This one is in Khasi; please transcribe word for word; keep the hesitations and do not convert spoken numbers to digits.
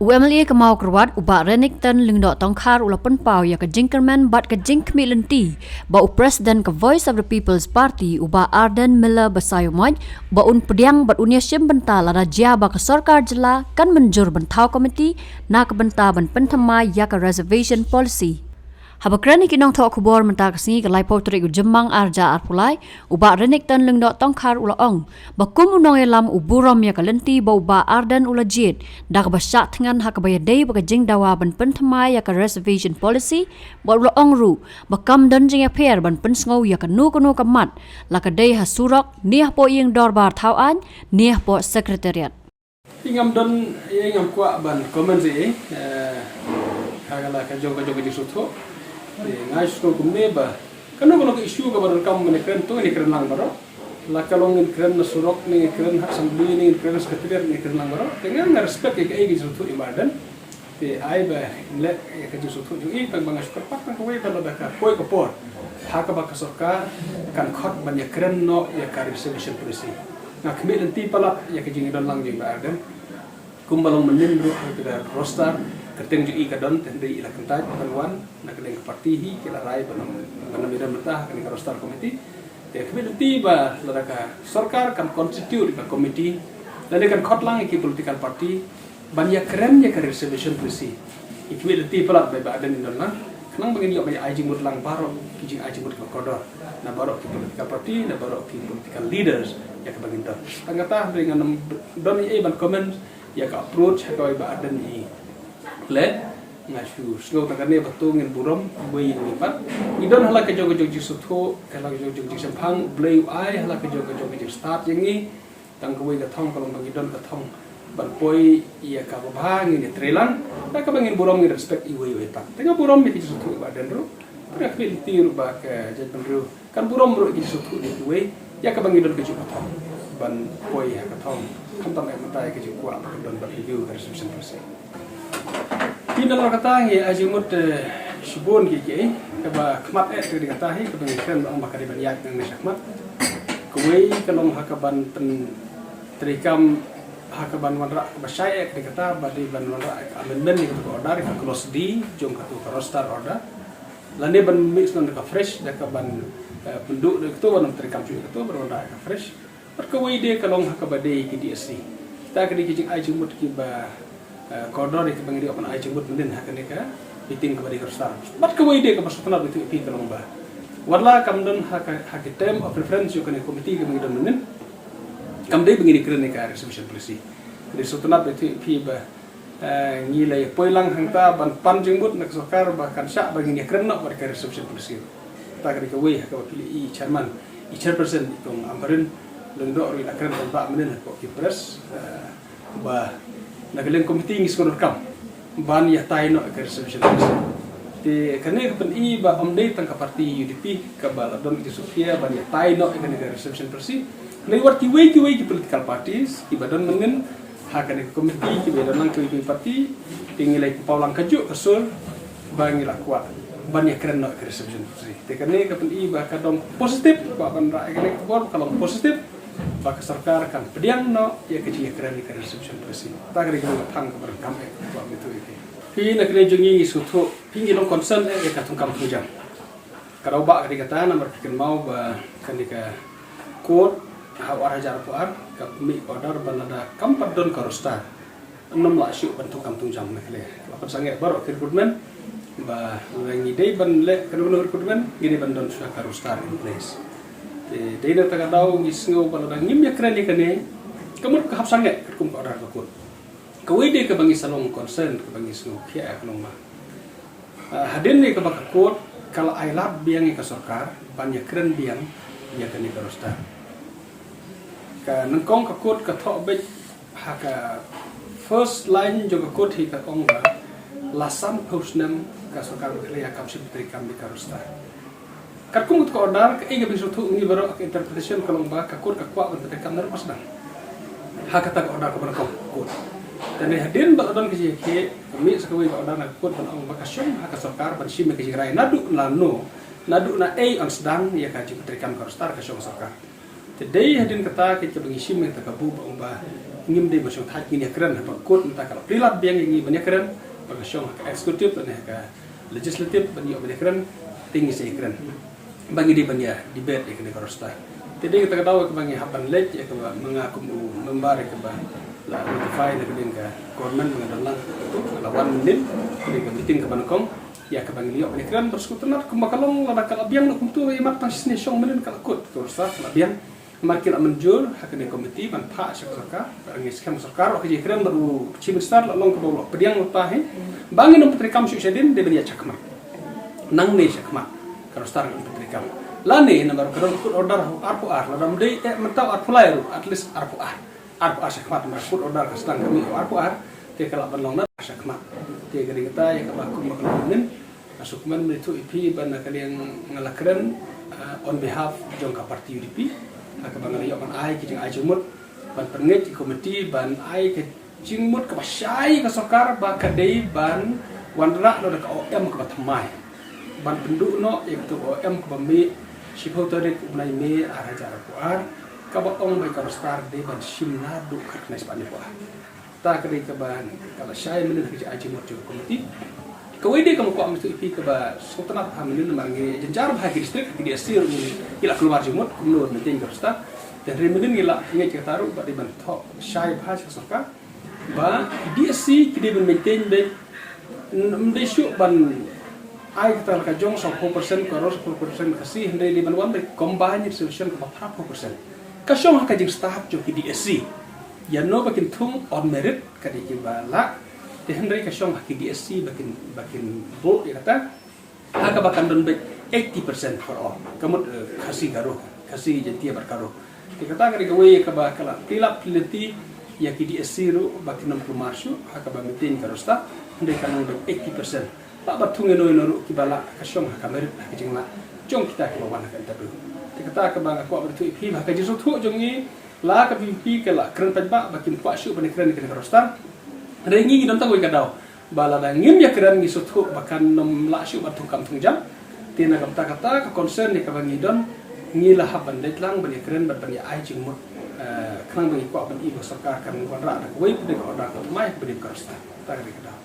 U M L A ka Mawkyrwat, u Bah Renikton Lyngdoh Tongkhar, u la pynpaw ïa ka jingkyrmen bad ka jingkhmih lynti ba u President ka Voice of the People's Party, u Bah Ardent Miller Basaiawmoit, ba un pdiang bad un ïashim bynta lada jia ba ka sorkar jylla kan mynjur ban thaw komiti na ka bynta ban pynthymmai ïa ka reservation policy. Haba kren ïa ki nongthoh khubor mynta ka sngi, ka laiphew tarik u Jymmang arhajar arphew lai, u Bah Renikton Lyngdoh Tongkhar u la ong ba kum u nongïalam u burom ïa ka lynti ba u Bah Ardent u la jied, da kaba shah thngan ha kaba ïadei bad ka jingdawa ban pynthymmai ïa ka reservation policy, bad u la ong ruh ba kam don jingïapher ban pynsngew ïa kano kano ka mat, la ka dei ha surok, ne hapoh ïing dorbar thaw aiñ, ne hapoh Secretariat. Ïa ngam don, ïa ngam kwah ban comment ïa, eh, ha ka la ka jong ka jong ka jingsngewthuh. Te nga sngewthuh kumne ba kano kano ka issue kaba donkam ban kren to ngin kren lang baroh. La ka long ngin kren na surok, ne ngin kren ha assembly, ne ngin kren na secretariat, ngin kren lang baroh. Te nga nga respect ïa kaei ka jingsngewthuh i Bah Ardent. Te ai ba leh ïa ka jingsngewthuh jong i, tang ba nga shu kyrpad tang kawei ba lada ka poi ka por ha kaba ka sorkar kan khot ban ïakren noh ïa ka reservation policy. Nga khmih lynti palat ïa ka jingdon lang jong i Bah Ardent. Kumba long mynnin ruh ha ka roster, kyrteng jong i ka don, te hynrei i la kyntait ban wan na ka liang ka party hi, ki la rai ban ym, ban ym ïadon bynta ha kane ka roster committee. Te khmih lynti ba lada ka sorkar kan constitute ka committee, lane kan khot lang ïa ki political party ban ïakren ïa ka reservation policy. Ngi khmih lynti palat ba i Bah Ardent in don lang, khnang ba ngin ïoh ban ai jingmut lang baroh ki jingai jingmut kiba kordor na baroh ki political party, na baroh ki political leaders ïa kaba ngin don. Tang kata, hynrei ngan ym don ei ei ban comment ïa ka approach ha kaba i Bah Ardent i leh. Nga shu sngew tang kane ba to ngin burom iwei ïa iwei pat. Ngi don ha la ka jong ka jong jingsngewthuh, ha la ka jong ka jong jingshemphang, U Blei u ai ha la ka jong ka jong ka jingstad ïa ngi. Tang kawei ka thong ka long ba ngi don ka thong ban poi ïa kaba bha, ngin ïatrei lang. Da kaba ngin burom, ngin respect iwei ïa iwei pat. Te nga burom ïa ka jingsngewthuh i Bah Ardent ruh. Te nga khmih lynti ruh ba ka jaitbynriew kan burom ruh ïa ka jingsngewthuh jong kiwei ïa kaba ngi don kajuh ka thong ban poi ha ka thong, khamtam eh mynta ïa ka jingkwah ba kan don ban review ka reservation policy. Te na la kata ngi ai jingmut, eh, shibun kiei kiei. Kaba khmat eh ka dei kata hi, kaba ngi kren ba ong ba ka dei ban ïaid nangne shakhmat. Kawei ka long ha kaban pyntreikam, ha kaban wanrah kaba shai eh ka dei kata ba dei ban wanrah ka amendment ïa kato ka order, ka clause D jong kato ka roster order. Lane ban mix noh da ka fresh, da kaban, eh, pynduh da kato, ban pyntreikam shuh ïa kato, ban wanrah ka fresh. Bad kawei de ka long ha kaba dei ki D S C. Kita ka dei ki jingai jingmut kiba, eh, kordor ïa kiba ngi dei ban ai jingmut mynnin ha kane ka meeting kaba dei ka roster. Bad kawei de kaba sngewtynnat beit ïa phi ka long ba, wat la kam don ha ka, ha ki term of reference jong kane ka committee kaba ngi don mynnin, kam dei ba ngin ïakren ïa ka reservation policy. Ka dei sngewtynnat beit ïa phi ba Eh, ngi la ïa poi lang hangta ban pan jingmut na ka sorkar ba kan shah ba ngin ïakren noh bad ka reservation policy. Kata ka dei kawei ha kaba phi la i chairman, i chairperson i kong Ampareen Lyngdoh ruh i la kren ban bah mynnin ha ka ki press, eh, ba na ka liang committee ngi sngewdonkam ban ïatai noh ka reservation policy. Te kane ka pyni ba ym dei tang ka party U D P kaba la don ka jingsngewkhia ban ïatai noh ïa kane ka reservation policy. Hynrei wat kiwei kiwei ki political parties kiba don mynnin ha kane ka committee, kiba ïadon lang kiwei kiwei party, te ngi la pynpaw lang kajuh ka sur ba ngi la kwah ban ïakren noh ïa ka reservation policy. Te kane ka pyni ba ka dang positive, ba ban rah ïa kane ka khubor ka long positive ba ka sorkar kan pdiang noh ïa ka jingïakren ïa ka reservation policy. Kata ka dei kaba nga phang kaba donkam eh, kaba myntoi ïa ka. Phi na kane jong ngi ngi sngewthuh, phi ngi long concern eh ïa ka thungkam thungjam. Ka daw ba ka dei kata namar ka kynmaw ba kane ka court ha u ar hajar arphew ar ka mih order ba lada kam pat don ka roster, ym lah shuh ban thungkam thungjam na ka liang. La pynsangeh baroh ki recruitment ba lada ngi dei ban leh kano kano recruitment ngi dei ban don shuwa ka roster in place. Te dei na kata ka daw ngi sngew ba lada ngim ïakren ïa kane, ka mut ka hap sangeh katkum ka order ka court. Kawei de kaba ngi sa long concern, kaba ngi sngewkhia ka long ba Ah, hadien ïa kaba ka court ka la ai lad biang ïa ka sorkar ban ïakren biang ïa kane ka roster. Ka nyngkong ka court ka thoh beit ha ka first line jong ka court hi ka ong ba la sanphew snem ka sorkar Meghalaya kam shym treikam ïa ka roster. Katkum ka order, kaei kaba ngi sngewthuh ngi baroh, ka interpretation ka long ba ka court ka kwah ban pyntreikam naduh ba sdang. Ha kata ka order kaba nyngkong ka court. Te hadien ba la don ka jingïakhih, ka mih sa kawei ka order na ka court ban ong ba ka shong ha ka sorkar ban shim ïa ka jingrai naduh lano, naduh naei yn sdang ïa ka jingpyntreikam ka roster, ka shong ha sorkar. Te dei hadien kata ka jingshim ïa kata ka buh ba ong ba Ngim dei ban shong thait, ngin ïakren ha ka court, mynta ka la plie lad biang ïa ngi ban ïakren, ba ka shong ha ka executive lane ha ka legislative ban ïoh ban ïakren, te ngi sa ïakren. Ba ngi dei ban ïa debate ïa kane ka roster. Te dei kata ka daw kaba ngi hap ban leit ïa kaba ma nga kum u member ïa kaba la notify na ka liang ka government, ba nga don lang, la wan mynnin, dei ka meeting kaba nyngkong ïa kaba ngi ïoh ban ïakren bad sngewtynnat kumba ka long lada ka la biang noh kumto, ba ïa mat tang shisien shong mynnin ka la kut ka roster, ka la biang. Namar ki la mynjur ha kane ka committee ban phah sha ka sorkar, ba ngi skhem sorkar, ka jingkren bad u Chief Minister la long kaba u la pdiang uta hi. Ba ngin ym pyntreikam shuh shadien, dei ban ïa shakmat. Nangne shakmat ka roster ngin pyntreikam. Lane namar ka don court order arphew ar, lada ym dei, eh, mynta arphew lai ruh, at least arphew ar. Arphew ar shakmat, namar court order ka sdang ka mih arphew ar, te ka lah ban long na shakmat. Te ka dei kata ïa kaba kum ba ka long mynnin. Nga sngewkmen ban ïathuh ïa phi ba na ka liang nga la kren, ah, on behalf jong ka party U D P, ha kaba nga la ïoh ban ai ki jingai jingmut ban pynngeit ki committee ban ai ka jingmut kaba shai ka sorkar ba ka dei ban wanrah noh da ka O M kaba thymmai, ban pynduh noh ïa ka O M kaba mih shiphew tarik u bnai May ar hajar arphew ar, kaba ong ba ka roster dei ban shim naduh khatkhyndai spah hynñiewphew ar. Ta ka dei kaba ka la shai mynnin ha ka jingai jingmut jong ka committee. Kawei de kaba nga kwah ban ïathuh ïa phi kaba sngewtynnat ha mynnin, namar ngi jynjar bha ha ki district, ha ki D S C ruh ngi la kulmar jingmut kumno ban maintain ka roster. Te hynrei mynnin ngi la ngeit kata ruh ba dei ban thoh shai bha sha ka sorkar ba ki D S C ki dei ban maintain beit, ym dei shuh ban ai kata la ka jong sawphew percent Garo, sawphew percent Khasi, hynrei dei ban wan beit combined reservation kaba phraphew percent. Ka shong ha ka jingstad jong ki D S C. Ïa no ba kin thung on merit ka dei kiba lah. Te hynrei ka shong ha ki D S C ba kin, ba kin buh ïa kata. Ha kaba kan don beit eighty percent for all. Ka mut, eh, Khasi Garo, Khasi Jaiñtia bad Garo. Te kata ka dei kawei kaba ka la plie lad plie lynti ïa ki D S C ruh ba kin ym kulmar shuh ha kaba maintain ka roster. Hynrei kan long beit eighty percent. Lah ban thung ïa no ïa no ruh kiba lah, ka shong ha ka merit, ha ka jinglah jong kita kiba wan ha ka interview. Te kata kaba nga kwah ban ïathuh ïa phi, ha ka jingsngewthuh jong ngi la ka V P P ka la kren paidbah ba kim kwah shuh ban ïakren ïa kane ka roster. Hynrei ngi ngi don tang kawei ka daw ba lada ngim ïakren ngi sngewthuh ba kan ym lah shuh ban thung kam thung jam. Te na ka bynta kata ka concern ïa kaba ngi don, ngi la hap ban leit lang ban ïakren bad ban ïa ai jingmut, eh, khnang ba ngi kwah ban i ba ka sorkar kan wanrah da kawei pat de ka order kaba thymmai ha kaba dei ka roster. Kata ka dei ka daw.